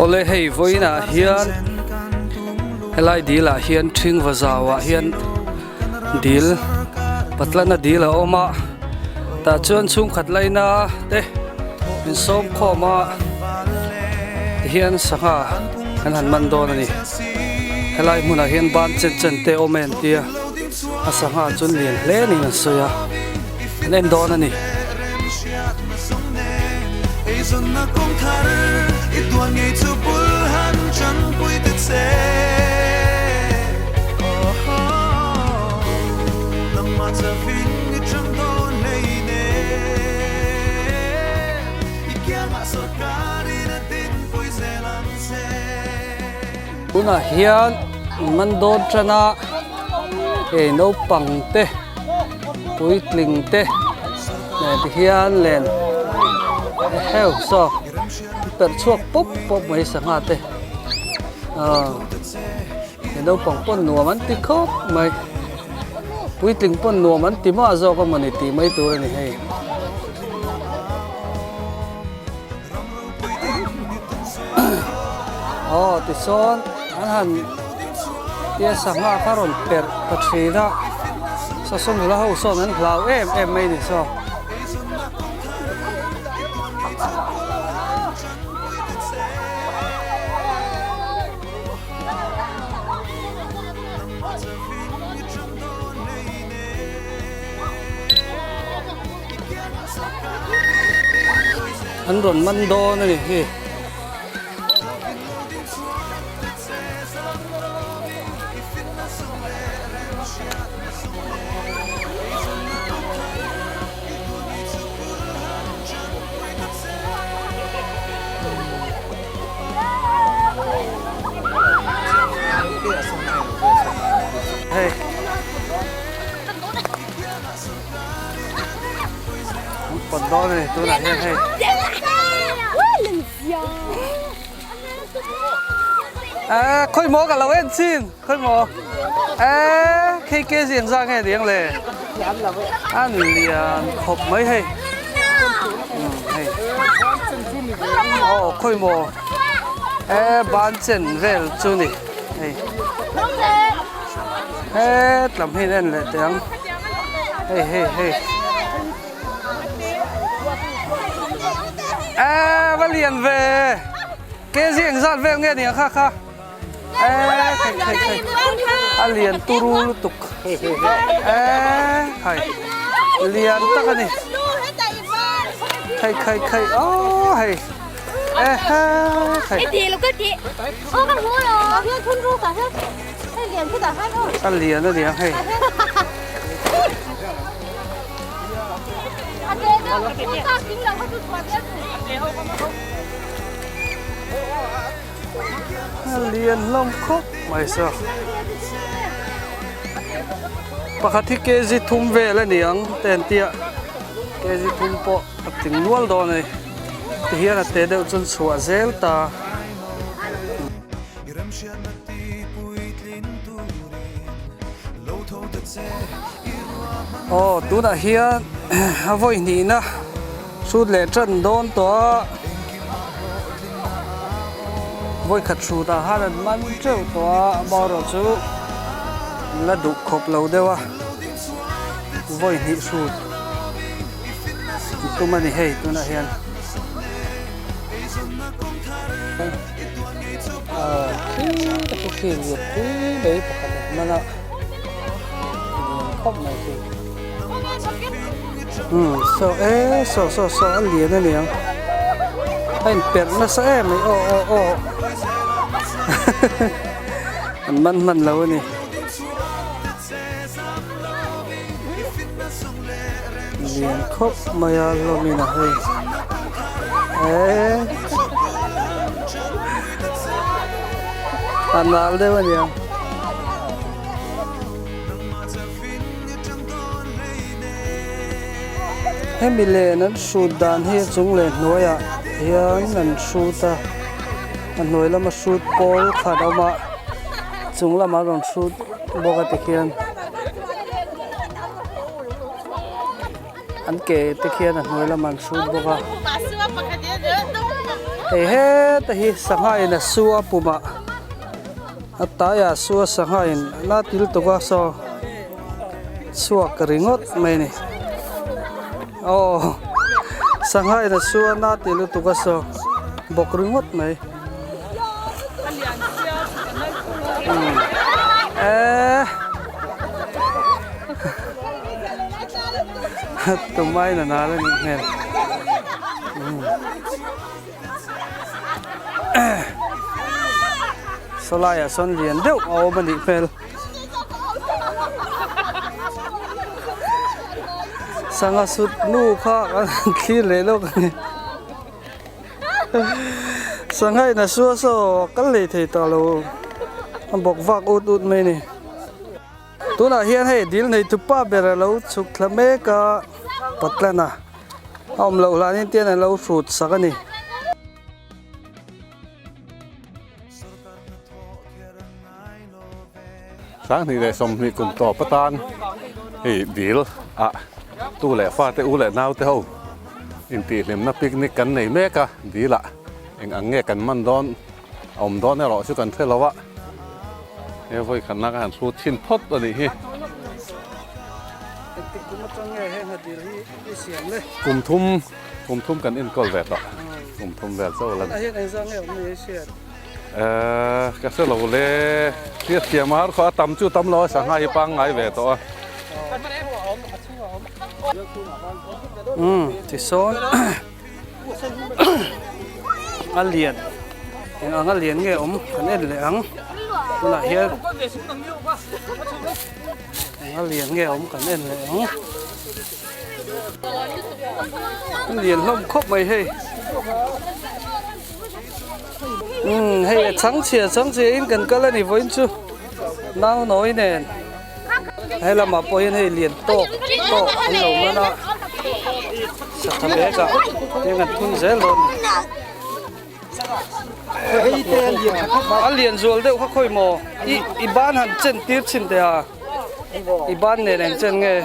Awle hei vawiinah hian helai dil ah hian ṭhingva zau ah hian dil patlana dil a awm a tah chuan chhungkhat laina te min sawm khawm a tihian sangha an han man dawn a ni helai hmunah hian ban chen chen te awm a entir a sangha chu lian hle niin an sawi a an en dawn a ni. Tunah hian man dawn tan a hei naupang te puitling te nen ti hian len heuh saw perh chhuak pawp pawp mai sangha te aw he naupang pawn nuam an ti khawp mai puitling pawn nuam an ti mah zawk a mawni tih mai tur a ni hei. Aw tichuan an han tia sangha kha rawn perh ta thin a saw nula ho sawn an hlau em em mai a ni saw. An rawn man dawn a ni hi. Hei. An pawt dawn a ni tunah hian hei. Aa khawi maw ka lo en chin khawi maw aa khi ke zing za nge diang le an lian khawp mai hei hei aw khawi maw e ban chen vel chu ni hei hetlam hi an en leh teh ang hei hei hei a va lian ve ke zing zat vel nge ni ang kha kha e khai khai khai a lian turu lutuk e khai lian tak a ni khai khai khai aw hei e ha khai a lian a ni ang hei. A lian hlawm khawp mai saw pakhat hi kg thum vel a ni ang te an tia kg thum pawh a tling nual dawn a ni tihian a te deuh chuan chhuah zel ta. Aw tunah hian a vawi hnihna hrut leh tan dawn tawh a vawi khat hrutah khan an man teuh tawh a amaherawh chu an la duh khawp lo deuh a vawi hnih hrut an tum a ni hei tunah hian. Aaa khi te khi khi lian pui mai pakhat a hman a lian khawp mai khi umm saw e saw saw saw a lian a niang a inperh nasa em mai aw aw aw an man hman lo a ni. Lian khawp mai a hlawmin a hei eee a nal deuh a nia. Hemi len an hrut dan hi a chung leh hnuaiah hian an hrut a a hnuai lama hrut pawl khat a awm a chung lamah an rawn hrut bawk a tikhian. An ke te khian a hnuai lamah an hrut bawk a. Hei heta hi sangha in a su a pumah a taiah a su a sangha in la til tuk a saw chhuak ringawt mai a ni. Aw sangha in a su a na ti lutuk a saw bawk ringawt mai. Eee Tumai na nal a nih hmel. Saw laiah sawn lian deuh a awm a nih hmel. Sangha sut nu kha kan thlir leh lawk a ni. Sangha in a sua saw a kal leh thei tawh lo a bawk vak ut ut mai a ni. Tunah hian hei dil nei tupa ber a lo chhuk thla mek a Patlana a awm loh hlanin tian an lo hrut sak a ni. 2020 kum tawp atan hei dil ah tu leh fate u leh naute ho intihhlimna picnic kan nei mek a dil ah eng ang nge kan man dawn a awm dawn erawh chu kan hre lo a he vawi khatna ka han hrut thin phawt a nih hi. Kum thum kum thum kan enkawl ve tawh kum thum vel chauh a la ni. Ehh ka hre lo le hriat thiam a har khaw a tam chu tam lo a sangha hi pangngai ve tawh a. Umm tisawn a lian eng ang a lian nge awm kan en leh ang tunah hian eng a lian nge awm kan en leh ang. A lian hlawm khawp mai hei. Umm hei a chhangchhia chhangchhia in kan kal a ni vawiin chu nau nawi nen he lamah pawh hian hei lian tawk tawk an lo man a sangha bag ah tiang an thun zel dawn a ni a lian zual deuh kha khawi maw i i ban han chen tir chhin teh a i ban nen eng chen nge.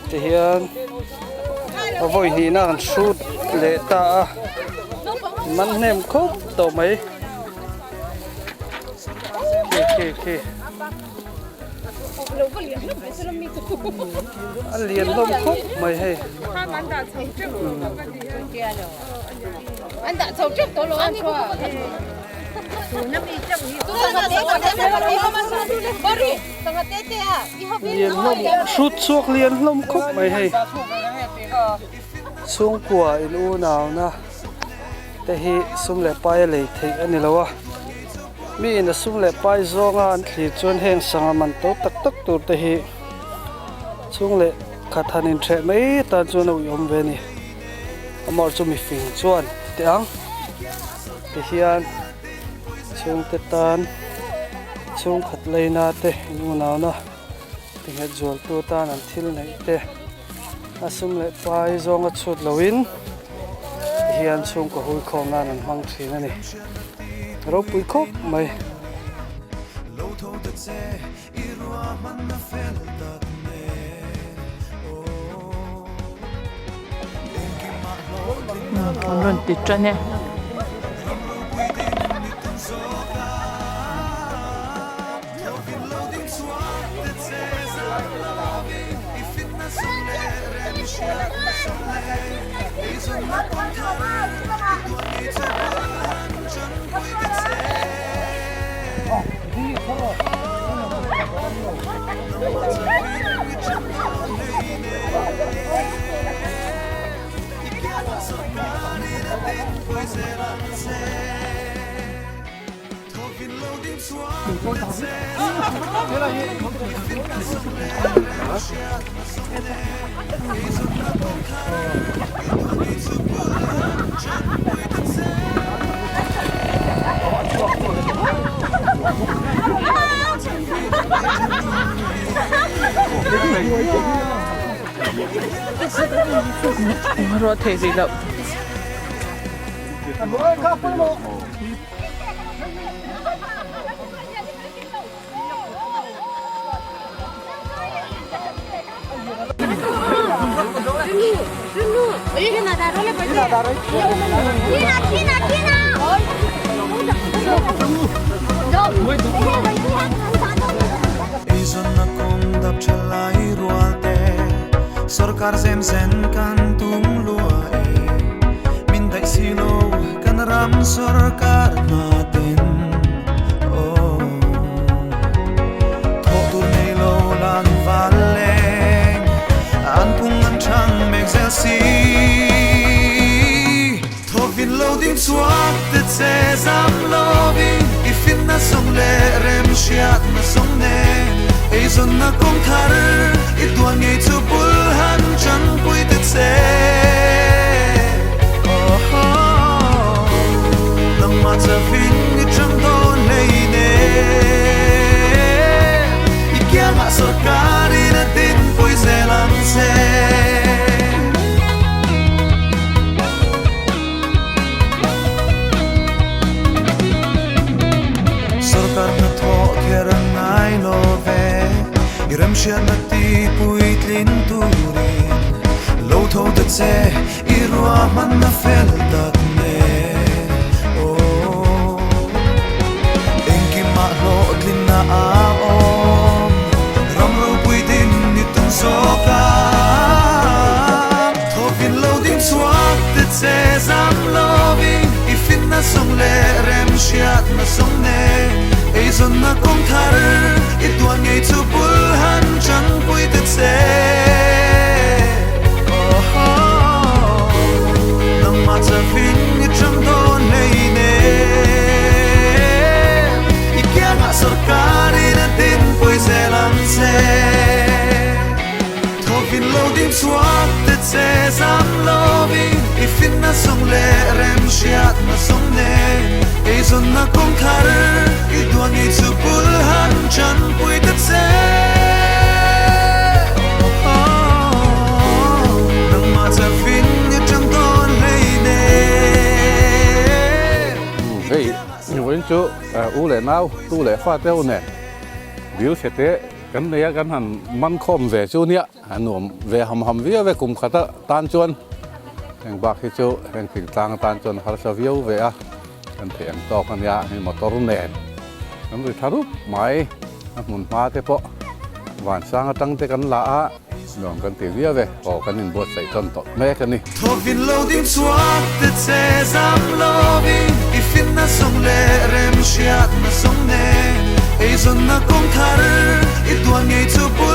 Tihian a vawi hnihna kan hrut leh ta a man hnem khawp tawh mai khi khi khi a lian hlawm khawp mai hei. Lian hlawm hrut chhuak lian hlawm khawp mai hei chhungkua in unauna te hi sum leh pai a lei theih a ni lo a mi in a sum leh pai zawnga an thlir chuan heng sangha man to tak tak tur te hi chhung leh khat han intheh mai atan chuan a uiawm ve a ni. Amar chu mifing chuan ti teh ang tihian chhungte tan chhungkhat leina te inunau na tinghet zualtu tan an thil neih te a sum leh pai zawnga chhut loin tihian chhungkaw hui khawm nan an hmang thin a ni ropui khawp mai. An rawn ti tan e. Ruah theih rih loh. Hei vawiin chu u leh nau tu leh fa te ho nen dil chhe te kan nei a kan han man khawm ve chu nia a nuam ve ham ham viau e kum khata tan chuan heng bak hi chu heng thingtlang atan chuan harsa viau ve a kan theih ang tawk a nia hei motor nen kan ri tha rup mai a hmun hma te pawh vansang atang te kan la a. Nuam kan ti viau e, aw kan inbuatsaih tawn tawh mek a ni. Thawkin lo ding chhuak te che zam lovin i finna zawng leh remhriatna zawng nen eizawnna kawng thar i tuan ngei chu bul.